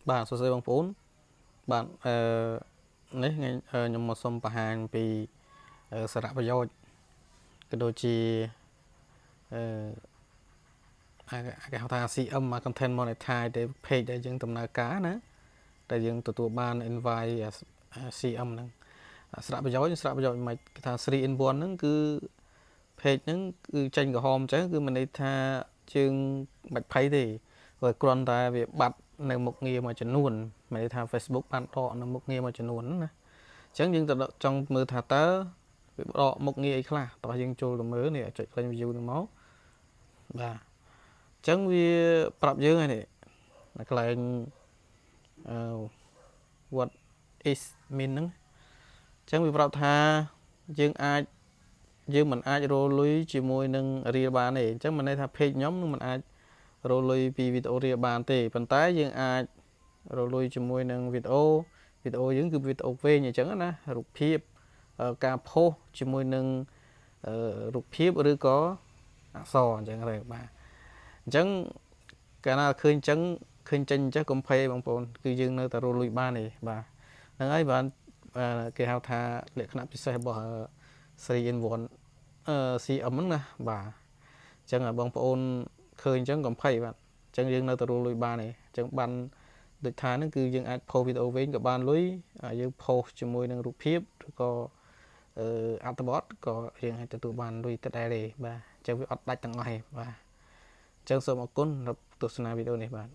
បាទសួស្តីបងប្អូនបាទអឺនេះថ្ងៃខ្ញុំមកសូមបង្ហាញពីសារៈប្រយោជន៍ក៏ដូចជាអឺគេហៅថា CM content monetize ដែល page ដែលយើងដំណើរការណាដែលយើងទទួលបាន invite CM ហ្នឹងសារៈប្រយោជន៍សារៈប្រយោជន៍មិនគេថា3 in 1ហ្នឹងគឺ page ហ្នឹងគឺចេញក្រហមអញ្ចឹងគឺមានន័យថាជើងមិនភ័យទេព្រោះគ្រាន់តែវាបាត់នៅមុខងារមួយចំនួនមានន័យថា Facebook បានដកនៅមុខងារមួយចំនួនណាអញ្ចឹងយើងទៅចង់មើលថាតើវាដកមុខងារអីខ្លះតោះយើងចូលទៅមើលនេះចុច click view ហ្នឹងមកបាទអញ្ចឹងវាប្រាប់យើងហើយនេះនៅកន្លែងអឺ what is mean ហ្នឹងអញ្ចឹងវាប្រាប់ថាយើងអាចយើងមិនអាចរកលុយជាមួយនឹង reel បានទេអញ្ចឹងមានន័យថា page ខ្ញុំនឹងមិនអាចរកលុយពីវីដេអូ reel បានទេប៉ុន្តែយើងអាចរកលុយជាមួយនឹងវីដេអូវីដេអូយើងគឺវីដេអូវែងអញ្ចឹងណារូបភាពការផុសជាមួយនឹងរូបភាពឬក៏អក្សរអញ្ចឹងទៅបាទអញ្ចឹងកាលណាឃើញអញ្ចឹងឃើញចេញអញ្ចឹងកុំភ័យបងប្អូនគឺយើងនៅតែរកលុយបានទេបាទហ្នឹងហើយបានគេហៅថាលក្ខណៈពិសេសរបស់3 in 1 CM ហ្នឹងណាបាទអញ្ចឹងបងប្អូនឃើញអញ្ចឹងកុំភ័យបាទអញ្ចឹងយើងនៅតែរកលុយបានទេអញ្ចឹងបានដូចថាហ្នឹងគឺយើងអាចផុសវីដេអូវិញក៏បានលុយយើងផុសជាមួយនឹងរូបភាពឬក៏អឺអត្ថបទក៏យើងអាចទទួលបានលុយទៅដែរទេបាទអញ្ចឹងវាអត់ដាច់ទាំងអស់ទេបាទអញ្ចឹងសូមអរគុណសម្រាប់ទស្សនាវីដេអូនេះបាទ